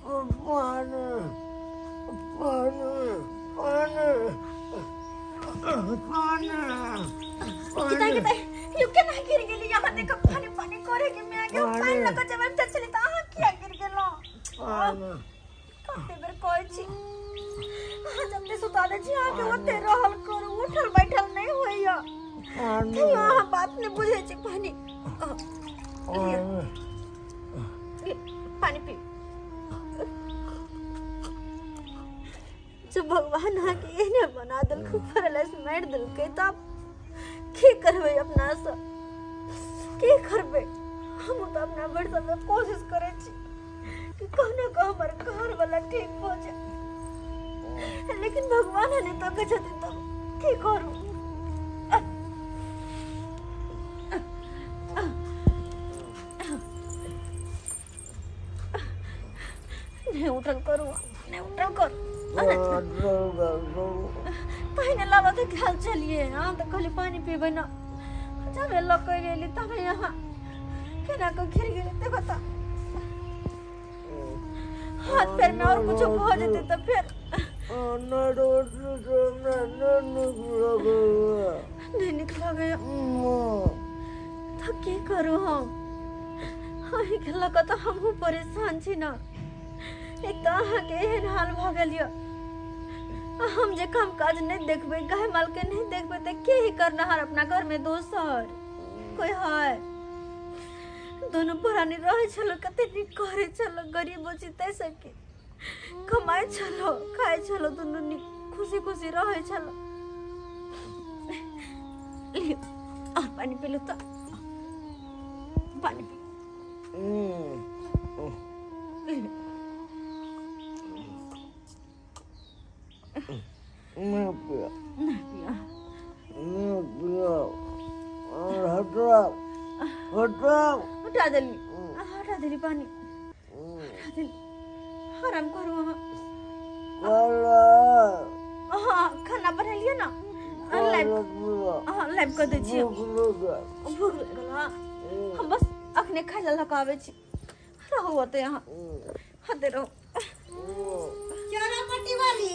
पानी पानी पानी पानी। किता किता यो केना गिर गेली? यहाँ देख, पानी पानी करे के मैं आगे पानी लगा जब हम चली त अहाँ किया गिर गेलो? पानी। कते बेर कहै छी, अहाँ जते सुता दै छी अहाँके ओते रहल करू, उठल बैठल नहि होइया। पानी। तैयो अहाँ बात नहि बुझै छी। पानी लिअ, पानी। लिअ, पानी पी। जब भगवान अहाँके एहने बना देलकै, पैरालाइज मारि देलकै, तऽ आब की करबै अपनासँ? की करबै? हम तऽ अपना भरि समय कोशिश करै छी कि कहुना कऽ हमर घरवला ठीक भऽ जाय, लेकिन भगवान नहि तकै छथिन तऽ की करू? नहि उठल करू, नहि उठल करू। पहिने लाबऽ तऽ गेल छलियै, हम तऽ कहली पानि पीबै ने, जबे लऽ कऽ गेली तबे यहाँ केना कऽ गिर गेली। देखो तऽ हाथ पैर में और कुछो भऽ जेतै तऽ फेर नहि नीक लगैया। तऽ की करू हम? अहीँके लऽ कऽ तऽ हमहूँ परेशान छी ने। एक तऽ अहाँके एहन हाल भऽ गेल यऽ, आ हम जे काम काज नहि देखबै, गाय मालके नहि देखबै, तऽ के ही करनहार अपना घरमे? दोसर कोइ है? दुनू प्राणी रहै छलो, कते नीक करै छलो। गरीब छी ताहि सबके कमाइ छलो, खाइ छलो, दुनू नीक खुशी खुशी रहै छलो। लियौ, और पानि पी लू तऽ, पानि पी लियौ। नहीं पिया। नहि पिया? नहीं पिया। हटाओ, हटाओ। हटा देली, हटा देली, पानी हटा देली। आराम करू अहाँ। हाँ, खाना बनेलियै ने, लाइव, हाँ, लाइव कऽ दै छियै। भूख लागल? हाँ, हम बस अखने खाइ लए लऽ कऽ आबै छी। रहू ओतै अहाँ, हते रहू। चोरा पट्टी वाली,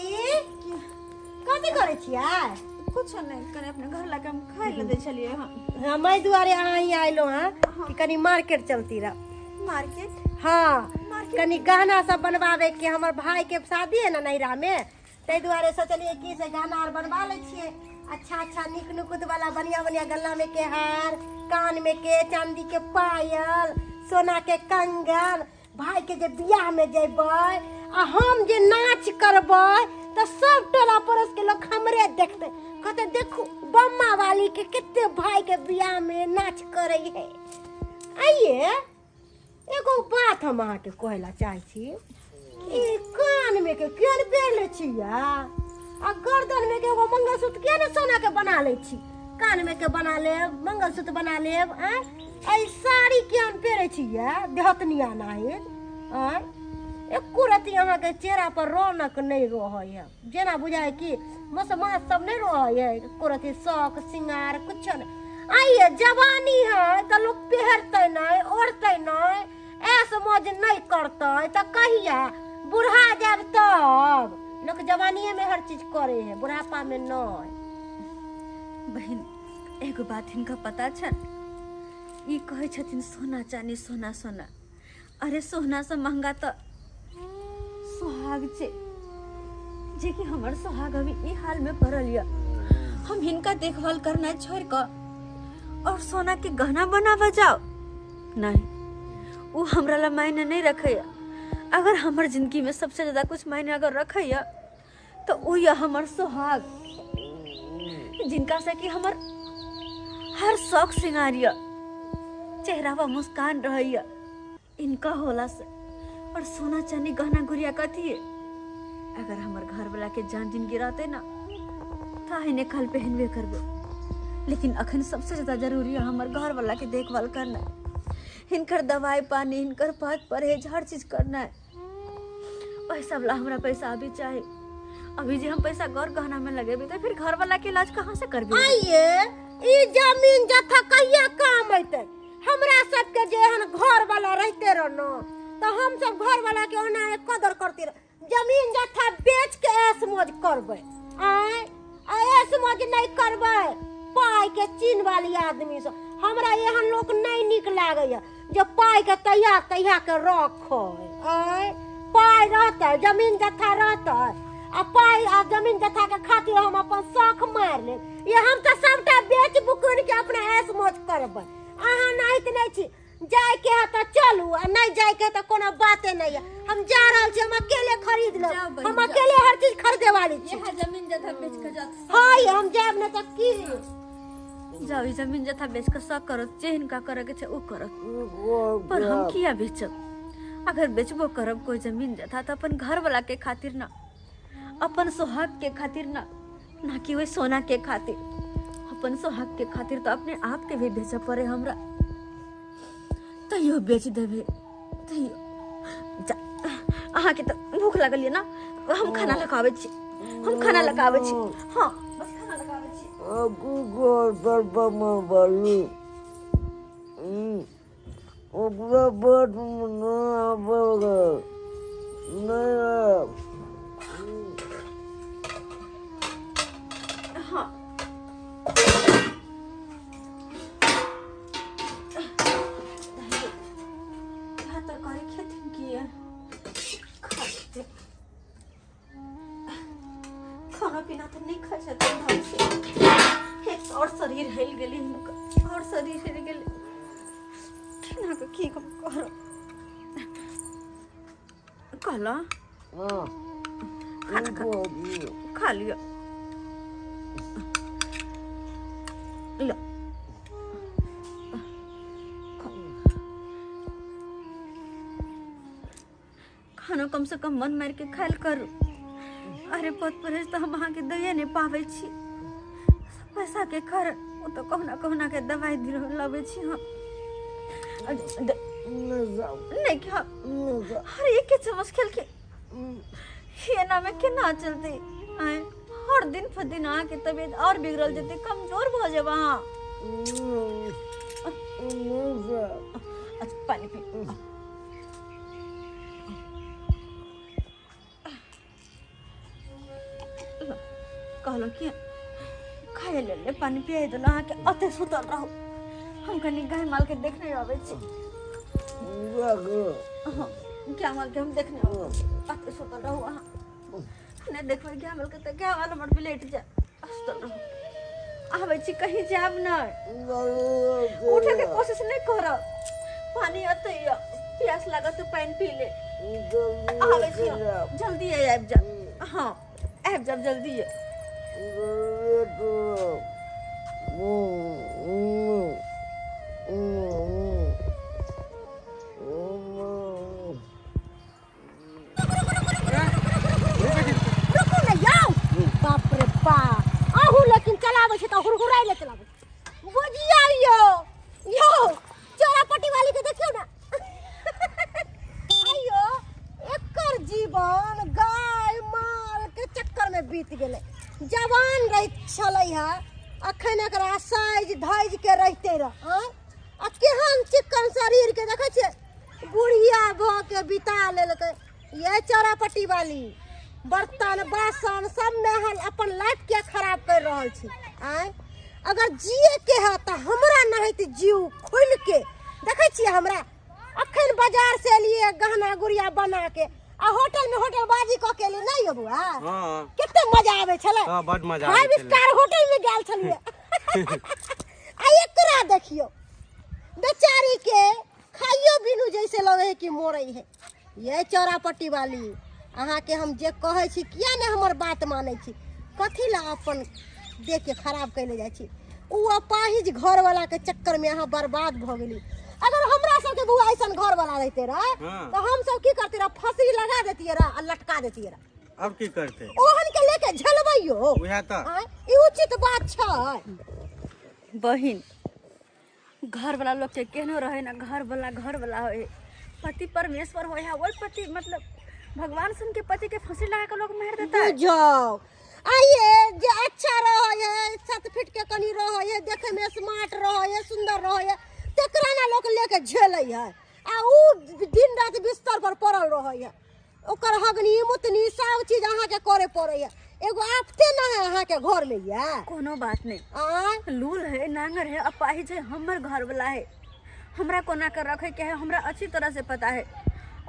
कथी करै छियै? कुछो नहि, कनि अपने घर लए कऽ हम खाइ लए दै छलियै हँ। हम एहि दुआरे अहाँ यहाँ अयलहुँ हँ कि कनि मार्केट चलती रह। मार्केट? हाँ। मार्केट? कनि गहना सब बनवावे के, हमर भाई के शादी है ना नैहरा में, ताहि दुआरे सोचलियै कि से गहना आर बनवा लै छियै, अच्छा अच्छा नीक नुकुत वाला, बढ़िया बढ़िया, गला में के हार, कान में के चांदी के पायल, सोना के कंगन। भाई के जे बियाह में जेबै आ हम जे नाच करबै तऽ सब टोला पड़ोस के लोग हमरे देखते, कहते देखू बम्मा वाली के कते भाई के बियाह में नाच करे है। आइए, एगो बात हम अहाँके कहै ला चाहै छी कि कान में के केन पहिरले छियै आ गर्दन में के एगो मंगलसूत्र किया ने सोना के बना लै छी? कान में के बना लेब, मंगलसूत्र बना लेब। आँय, एहि साड़ी किया ने पहिरै छियै देहतनिया नाहित? आँय, एको रत्ती अहाँके चेहरा पर रौनक नहि रहै है, जेना बुझाइ कि मसमास सब नहि रहै है, एको रत्ती शौक सिंगार कुछो नहि। आइए जवानी है तऽ लोक पहिरतै नहि, ओढ़तै नहि, ऐश मौज नहि करतै तऽ कहिया? बुढ़ा जायब तब? लोक जवानिए में हर चीज करे है, बुढ़ापा में नहीं। बहिन, एगो बात हिनका पता छनि? ई कहै छथिन सोना चानी, सोना सोना। अरे, सोना से महंगा तऽ सोहाग छै, जेकि हमर सोहाग अभी ई हाल में पड़ल यऽ। हम हिनका देखभाल करना छोड़ कऽ और सोना के गहना बनाबऽ जाओ? नहीं, वो हमरा ला मायने नहीं रखैया। अगर हमर जिंदगी में सबसे ज्यादा कुछ मायने अगर रखैया तो उ यऽ हमर सोहाग, जिनका से कि हमर हर शौक श्रृंगार यऽ, चेहरा पर मुस्कान रहैया इनका होला से। और सोना चांदी गहना गुड़िया कथी है? अगर हमर घर वाला के जान जिंदगी रहते ना तो आइने कल पहनबे करबे, लेकिन अखन सबसे ज्यादा जरूरी है हमर घर वाला के देखभाल करना, हिनकर दवाई पानी, हिनकर पात परहेज, हर चीज करना है। वही सब ला हमरा पैसा अभी चाही। अभी जे हम पैसा घर गहना में लगेबे तो फिर घर वाला के इलाज कहाँ से करबे? आइए, ई जमीन जथा कहिया काम अयतै? हमरा सबके जे एहन घर वाला रहते रह न तऽ हम सब घर वाला के ओना नहि कदर करती रह जमीन जथा बेच के ऐश मौज करबै आँय आ ऐश मौज नहि करबै पाइ के चीन वाली आदमी सब हमरा एहन लोक नहि नीक लागैया जे पाइ के तहिया तहिया के रखै आँय पाइ रहतै जमीन जथा रहतै आ पाइ आ जमीन जथा के खातिर हम अपन शौख मारि लेब ये हम तऽ सबटा बेच बुकुन के अपना ऐश मौज करबै अहाँ नाहित नहि छी जायके है तऽ चलू आ नहि जायके है तऽ कोनो बाते नहि है हम जा रहल छी हम अकेले खरीद जाउ लेब बहिन, हम जाउ। अकेले हर चीज खरीदे वाली छी इएह जमीन जथा बेच के जात हाँ ये हम जायब नहि तऽ की जाउ ई जमीन जथा बेच के सब करत जे हिनका करे के छै ओ करत पर हम किया बेचब अगर बेचबो करब कोई जमीन जथा तऽ अपन घर वाला के खातिर ना अपन सोहाग के खातिर ना ना कि वही सोना के खातिर अपन सोहाग के खातिर तो अपने आप के भी बेचे पड़े हमरा तैयो बेच देबे तैयो जा अहाँके तऽ भूख लागल ये ना हम खाना लगाबै छी हम खाना लगाबै छी हाँ बस खाना लगाबै छी ओकरा बाद नहि आबै नहि आयब हाँ भात तरकारी खेथिन की खा लेते खाना पीना तऽ नहि खाइ छथिन ढंग से एक और शरीर हिल गेलै हुनकर और शरीर हिल गेलै केना कऽ की हम करब कहलहुँ हाँ खाना खा खा लिअ ल खाना कम से कम मन मारि के खायल करू अरे पथ परहेज तऽ हम अहाँके दैए नहि पाबै छी सब पैसा के कारण ओ तऽ कहुना कहुना के दवाइ लबै छी हम नहि खाउ अरे एके चम्मच खेलके एना में केना चलतै आँय हर दिन पर दिन अहाँके तबियत आओर बिगड़ल जेतै कमजोर भऽ जेब अहाँ अच्छा पानि पी कहलहुँ कि खाय ले ले पानि पियाइ देलहुँ अहाँके अते सुतल रहू हम कनि गाय मालके देखने अबै छी हँ, गाय मालके हम देखने अबै छी अते सुतल रहू अहाँ नहि देखबै गाय मालके तऽ गाय माल हमर बिलटि जायत सुतल रहू आबै छी कहीं जायब नहि उठे के कोशिश नहीं करब पानी अते यऽ प्यास लागत तऽ पानि पी ले आबै छी हम, जल्दी आबि जायब हँ आबि जायब जल्दी रुकू ने यौ बाप रे बाप अहूँ लेकिन चलाबै छै तऽ हुरहुराइ ले चलाबै बुझिया यौ यौ चोरापट्टी वाली के देखियौ ने आइयो एकर जीवन गाय माल के चक्कर में बीत गेलै जवान रह छलै है अखन एकरा साइज धैज के रहिते रह आँय? आ केहन चिक्कन शरीर के देखै छियै बुढ़िया भऽ के बिता लेलकै ये चौरापट्टी वाली बर्तन बासन सबमे अहाँ अपन लाइफ के खराब कर रहल छी आँय अगर जिए के है तऽ हमरा नहैत जीव खोलि के देखै छियै हमरा अखन बाजार से एलियै गहना गुड़िया बना के आ होटल में होटल बाजी कऽ के एलियै नहि यौ बौआ हाँ कते मजा आबै छलै हाँ बड मजा आबै फाइव छलै स्टार होटल में गेल छलियै आ एकरा देखियौ बेचारी के खाइयो बिनु जैसे लगे है कि मरै है ये चौरापट्टी वाली अहाँके हम जे कहै छी किया नहि हमर बात मानै छी कथी लए अपन देह के खराब कैले जाइ छी ओ अपाहिज घरवाला के चक्कर में अहाँ बर्बाद भऽ गेली अगर हमरा सबके बौआ ऐसन घरवाला रहते रह हाँ। तऽ हम सब की करते रह फांसी लगा देतियै रह आ लटका देतियै रह अब की करते ओहन के लेके झेलबैयो उएह तऽ आँय, ई उचित बात छै बहिन घरवला लोकके केहनो रहै ने घरवला घरवला होइ पति परमेश्वर होइ है ओहि पति मतलब भगवान सुन के पति के फांसी लगा के लोग मार देता है बुझाओ आइए जे अच्छा रहै है 7 फीट के कनी रहै है देखे में स्मार्ट रहै है सुंदर रहै है तेकरा ना लोक लेके झेलै है आ ऊ दिन रात बिस्तर पर पड़ल रहै है ओकर हगनी मुतनी सब चीज अहाँके करे पड़ैया। एगो आफते ना है अहाँके घर में ये। कोनो बात नहीं। आँय? लूल है, नांगर है, अपाहिज है, हमर घर वाला है, हमरा कोना कर रखे के है हमरा अच्छी तरह से पता है।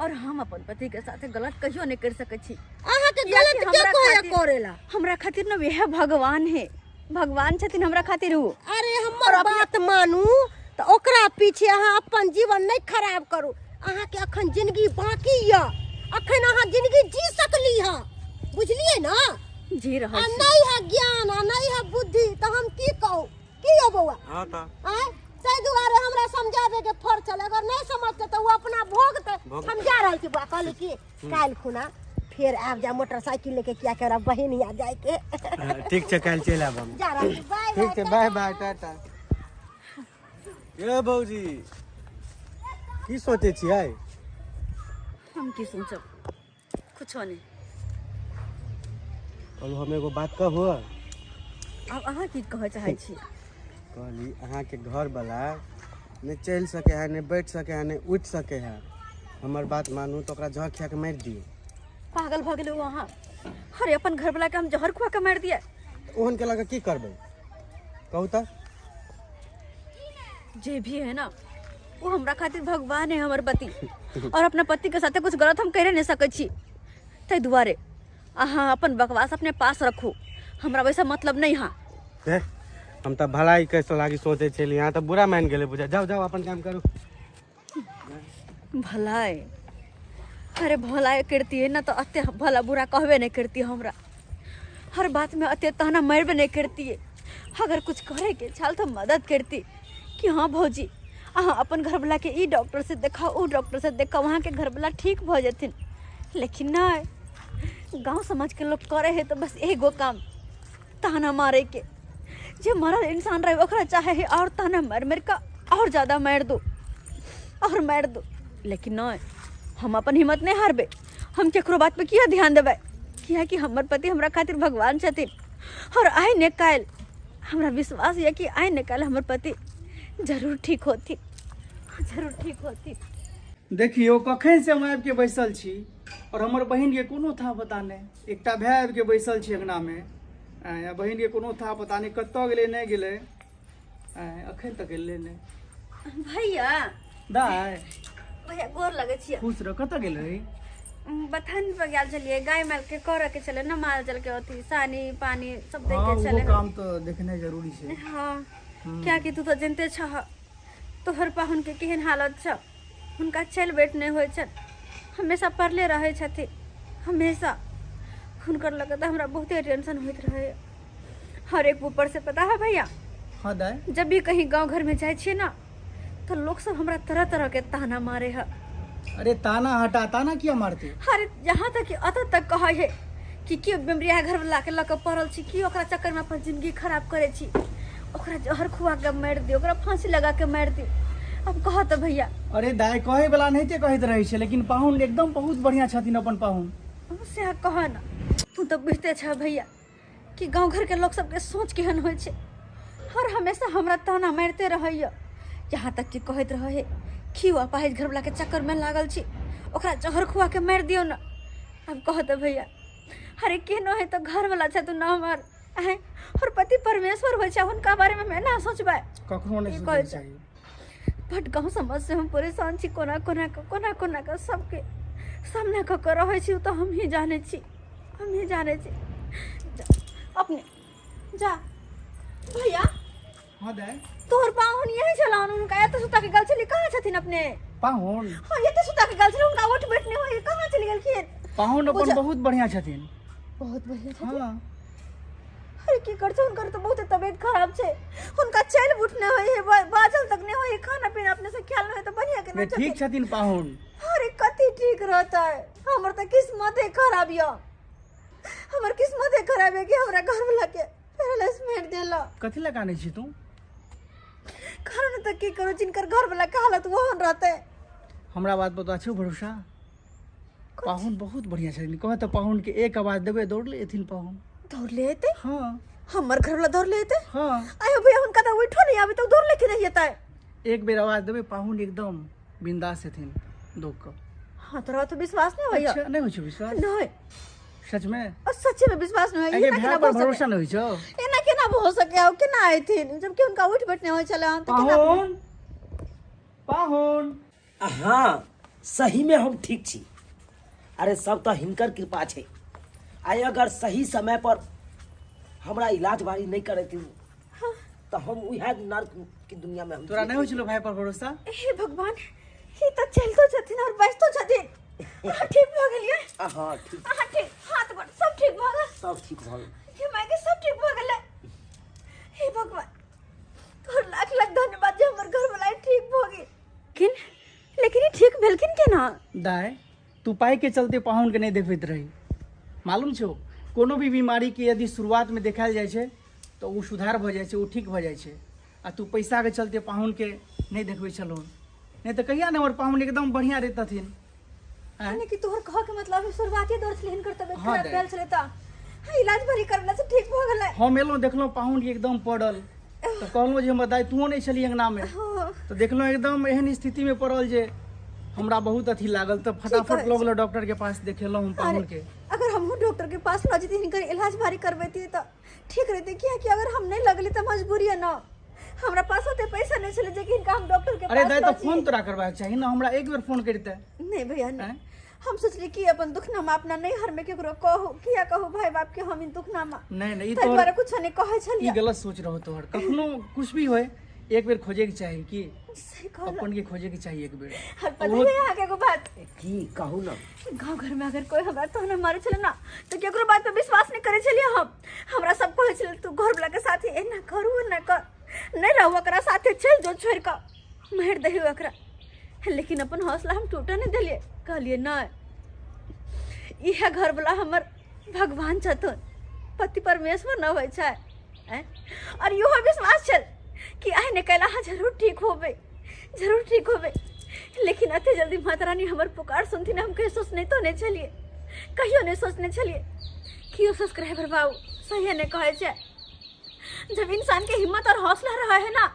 और हम अपन पति के साथे गलत कहियो नहीं कर सके छी। अहाँके कियाकि गलत के हमरा कहैया खातिर करेला? हमरा खातिर न वह भगवान है, भगवान छथिन हमरा खातिर उ। अरे हमर बात मानू तऽ ओकरा पीछे अहाँ अपन जीवन नहीं खराब करू। अहाँके अखन जिंदगी बाकी यऽ, अखन अहाँ जिंदगी जी सकली हँ, बुझलियै ना? जी रहल आ छी। नहीं है ज्ञान आ नहीं है बुद्धि तऽ हम की कहू? की यौ बौआ? हाँ तऽ। आँय? ताहि दुआरे हमरा समझाबे के फर्ज छल, अगर नहीं समझते तऽ ओ अपना भोगते। भोगतै। हम जा रहल छी बौआ, कहली कि काल्हि खुना फेर आबि जा मोटरसाइकिल लेके, किया कि हमरा बहिन यहाँ जाइके। हाँ, ठीक छै, काल्हि चलि आयब हम। जा रहल छी, बाय। ठीक छै, बाय बाय, टाटा। ये भौजी, की सोचै छियै? हम की सोचब, कुछो नहीं। कहलहुँ हम एगो बात कहू? आब अहाँ की कहऽ चाहै छी? कहली अहाँके घरवला नहि चलि सकै है, नहि बैठ सकै है, नहि उठि सकै है। हमर बात मानू तऽ ओकरा जहर खिया के मारि दियौ। पागल भऽ गेलहुँ अहाँ? अरे अपन घरवला के हम जहर खुआ के मारि दिए? ओहन के लऽ कऽ की करबै, कहू तऽ? जे भी है ना वो हमरा खातिर भगवान है, हमर पति। और अपना पति के साथे कुछ गलत हम करे नहीं सकै छी, ताहि दुआरे अहाँ अपन बकवास अपने पास रखू, हमरा वैसा मतलब नहीं। हाँ हे, हम तऽ भलाई कैसे लागी सोचै छलियै, अहाँ तऽ बुरा मानि गेलै बुझा। जाउ जाउ, अपन काम करू। भलाई, अरे भलाई करती है ना तो अते भला बुरा कहबे नहीं करती, हमरा हर बात में अते ताना मारबे नहीं करती है। अगर कुछ करे के छाल तो मदद करती कि हाँ भौजी, अहाँ अपन घरवला के ई डॉक्टर से देखाओ, ऊ डॉक्टर से देखाओ, वहाँ के घरवला ठीक भऽ जेथिन। लेकिन नहीं, गांव समाज के लोग करे है तो बस एगो काम, ताना मारे के। जे मरल इंसान रहे ओकरा चाहे है और ताना मार मार का और ज्यादा मार दो और मार दो। लेकिन नहीं, हम अपन हिम्मत नहीं हारबे। हम केकरो बात पे किया ध्यान देबै? किया कि हमर पति हमरा खातिर भगवान छथिन और आइ ने काल्हि हमरा विश्वास यऽ कि आइ ने काल्हि हमर पति जरूर ठीक होथिन, जरूर ठीक होथिन। देखियौ, कखन से हम आबिके बैसल छी और हमर बहिनके कोनो था पता नहि। एकटा भाय आबिके बैसल छी अङ्गनामे, आँय, आ बहिनके कोनो था पता नहि, कतऽ गेलै नहि गेलै, आँय, अखन तक एलै नहि। भैया। दाय। भैया, गोर लगै छियै। खुश रह। कतऽ गेल रही? बथान पर गेल छलियै, गाय माल के करऽ के छलै ने, माल जाल के अथी सानी पानी सब दै हाँ, के ओहो छलै। काम तऽ देखनाइ जरूरी छै। हाँ, कियाकि तू तऽ जनते छह तोहर पाहुन के केहन हालत छ। हुनका चलि बैठ नहि होइ छनि, हमेशा पड़ले रहै छथिन हमेशा। हुनकर लऽ कऽ तऽ हमरा बहुते टेंशन होइत रहैए। हर एक ऊपर से पता है भैया? हाँ दाय। जब भी कहीं गांव घर में जाइ छियै ना तो लोग सब हमरा तरह तरह के ताना मारे है। अरे ताना हटा, ताना किया मारते? अरे यहाँ तक कि अत तक कहै है कि की बेमरिया घर वाला के लऽ कऽ पड़ल छी, की ओकरा चक्कर में अपन जिंदगी खराब करै छी, ओकरा जहर खुआ के मारि दियौ, ओकरा फांसी लगा के मारि दियौ। अब कह तऽ भैया। अरे दाय, कहे वाला नहीं कहैत रहै छै, लेकिन पाहुन एकदम बहुत बढ़िया छथिन अपन पाहुन। सएह कह ना, तू तऽ बुझिते छह भैया कि गाँव घर के लोग सबके सोच केहन होइ छै। हर हमेशा हमरा ताना मारिते रहैया, यहाँ तक कि कहैत रहै कि ओ अपाहिज घरवला के चक्कर में लागल छी, ओकरा जहर खुआ के मारि दियौ ना। अब कह तऽ भैया, अरे केहनो है तऽ घरवला छथुन ना हमर, आँय, और पति परमेश्वर होइ छै, हुनका बारे में हम एना सोचबै? कखनो नहि की सोचैके कहै छै? चाही। बट गाँव समाज से हम परेशान छी, कोना कोना कऽ कोना कोना कऽ सबके सामना कऽ कऽ रहै छी, ओ तऽ हमही जानै छी, हमही जानै छी। जा, अपने जा भैया। हाँ दाय। तोहर पाहुन यही छलाहन, हुनका एतऽ सुता के गेल छली, कहाँ छथिन अपने? पाहुन? हाँ, एतऽ सुता के गेल छली, हुनका उठ बैठ नहि होइए, कहाँ चलि गेलखिन? पाहुन अपन बहुत बढ़िया छथिन। बहुत बढ़िया छथिन? हाँ। अरे की कर छै, हुनकर तऽ बहुत तबियत खराब छै, हुनका चलि उठ नहि होइ है, बाजल तक नहि होइ है, खाना पीना अपने से ख्याल नहि होइ तऽ बढ़िया केना नहीं, ठीक छथिन? छथिन पाहुन। अरे कथी ठीक रहतै, हमर तऽ किस्मते खराब यऽ, हमर किस्मते खराब यऽ कि हमरा घरवला के पैरालाइज मारि देलक। कथी लए कानै छी तू? कारण तऽ की करू, जिनकर घरवला के हालत ओहन रहतै। हमरा बात पर तऽ छौ भरोसा? पाहुन बहुत बढ़िया छथिन। कह तऽ पाहुन के एक आवाज देबै, दौड़ले एथिन पाहुन। दौड़ले एतै? हाँ। हमर घरवला दौड़ले एतै? हाँ। आयो भैया, हुनका तऽ उठो नहि आबै तऽ दौड़ले के नहीं एतै? एक बेर आवाज देबै, पाहुन एकदम बिंदास हेथिन दौड़ कऽ। हाँ तोरा तो विश्वास नहीं होइया। अच्छा नहीं होइ छौ विश्वास? नहीं। सच में? और सच्चे में विश्वास नहीं होइया। अगे एना भाय केना पर भऽ सकै? भरोसा नहीं होइ छौ? एना केना भऽ सकै? ओ केना अयथिन जबकि हुनका उठि बैठ नहि होइ छलै हन, तऽ केना? पाहुन, पाहुन। हाँ, सही में हम ठीक छी। अरे सब तऽ हिनकर कृपा छै। आइ अगर सही समय पर हमरा इलाज बारी नहि करेथिन तऽ हम उएह नर्क के दुनिया में हम तोरा नहीं होइ छलो भाय पर भरोसा? हे भगवान, ई तऽ चलितो छथिन और बैसतो छथिन। अहाँ ठीक भऽ गेलियै? हाँ, ठीक। अहाँ ठीक, हाथ गोड़ सब ठीक भऽ गेल? सब ठीक भऽ गेल। हे माय के, सब ठीक भऽ गेलै। हे भगवान, तोहर लाख लाख धन्यवाद जे हमर घरवला ठीक भऽ गेल। लेकिन ई ठीक भेलखिन केना? दाय, तू पाई के चलते पाहुन के नहीं देखबैत रही। मालूम छौ, कोनो भी बीमारी के यदि शुरुआत में देखायल जाइ छै तऽ ओ सुधार भऽ जाइ छै, ओ ठीक भऽ जाइ छै। आ तू पैसा के चलते पाहुन के नहीं देखबै छलहुन, नहीं तऽ कहिया ने हमर पाहुन एकदम बढ़िया रहितथिन। आँय? यानी कि तोहर कह के मतलब है शुरुआती दौर छलै हिनकर तबियत हाँ, खराब दाइ। भेल छलै तऽ हाँ, इलाज भरी करला से ठीक भऽ गेलै। हम एलहुँ, देखलहुँ पाहुन के एकदम पड़ल, तऽ कहलहुँ जे हमर दाइ, तूहो नहि छली अंगनामे। हाँ। तऽ देखलहुँ एकदम एहन स्थितिमे पड़ल जे हमरा बहुत अथी लागल, तऽ फटाफट कहै लऽ गेलहुँ डॉक्टर के पास, देखेलहुँ हम पाहुन के। अगर हमहूँ डॉक्टर के पास लऽ जैती, हिनकर इलाज भारी करबैती तऽ ठीक रहते। कियाकि अगर हम नहीं लगली तऽ मजबूरी है ना, हमरा पास ओते पैसा नहीं छलै जे कि हिनका हम डॉक्टर के अरे पास दाइ, लऽ तऽ फोन जइयै। तोरा करबाक चाही ने, हमरा एक बेर फोन करिते। नहीं भैया, नहीं। आँय? हम सोचली कि अपन दुखनामा अपना नैहर में केकरो कहू, किया कहू भाई बाप के हम ई दुखनामा? नहीं नहीं, ई ताहि तोहर दुआरे कुछो नहीं कहै ई छलियै। गलत सोच रहो तोहर। कखनो कुछ भी होय, एक बेर खोजे के चाही कि सही कहलहुँ। अपन के खोजे के चाही एक बेर। और पता है अहाँके एगो बात? की कहू ना। गाँव घर में अगर कोई हमरा तहन मारे छलै ना तऽ केकरो बात पे विश्वास नहीं करे छलियै हम। हमरा सब कहै छलै तू घर वाला के साथे एना करू, एना कर, नहीं रहू ओकरा साथे, चल जो छोड़ कऽ, मारि दही ओकरा। लेकिन अपन हौसला हम टूटे नहीं देलियै। कहलियै नहीं, इएह घर वाला हमर भगवान छथुन, पति परमेश्वर न होइ छै। आँय? और इहो विश्वास छल कि आइ ने काल्हि अहाँ जरूर ठीक होबै, जरूर ठीक होबै। लेकिन एते जल्दी माता रानी हमर पुकार सुनथिन हम कहियो सोचने तो नहीं छलियै, कहियो नहीं सोचने छलियै। कि ओ सब्सक्राइबर बाबू सही नहीं कहै छै, जब इंसान के हिम्मत और हौसला रहे है ना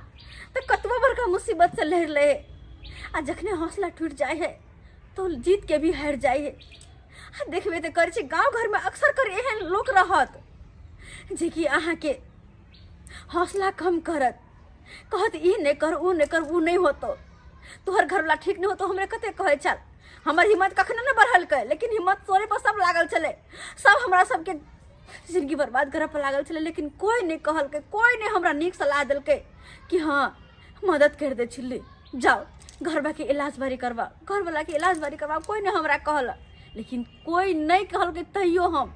तो कतबो बड़का मुसीबत से लड़ ले, आ जखने हौसला टूट जाए है तो जीत के भी हारि जाए है। आ देखबे तऽ करै छै, गाँव घरमे अक्सर कर एहन लोक रहत जेकि अहाँके हौसला कम करत, कहत ई नहि कर, ओ नहि कर, ओ नहि होतो, तोहर घरवला ठीक नहि होतो। हमरे कते कहै छल। हमर हिम्मत कखनो नहि बढ़लकै, लेकिन हिम्मत तोरे पर सब लागल छलै। सब हमरा सबके जिंदगी बर्बाद करऽ पर लागल छलै, लेकिन कोइ नहि कहलकै, कोइ नहि हमरा नीक सलाह देलकै कि हँ मदद करि दै छली, जाओ घरवाके इलाज बारी करबा, घरवलाके इलाज बारी करबा। कोइ नहि हमरा कहलक, लेकिन कोइ नहि कहलकै तैयो हम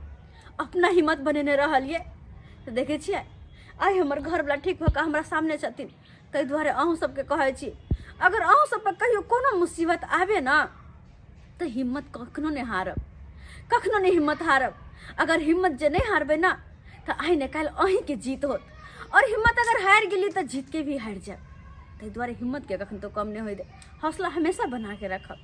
अपना हिम्मत बनेने रहलियै। तऽ देखै छियै, आइ हमर घरवला ठीक भऽ कऽ हमरा सामने छथिन। ताहि दुआरे अहूँ सबके कहै छी, अगर अहूँ सब पर कहियो कोनो मुसीबत आबे ना तऽ हिम्मत कखनो नहि हारब, कखनो नहि हिम्मत हारब। अगर हिम्मत जे नहि हारबै ना तऽ आइ ने काल्हि अहीँके जीत होत, और हिम्मत अगर हारि गेली तऽ जीत के भी हारि जायब। ताहि दुआरे हिम्मतके कखन तो कम नहि होइ दे, हौसला हमेशा बना के रखब।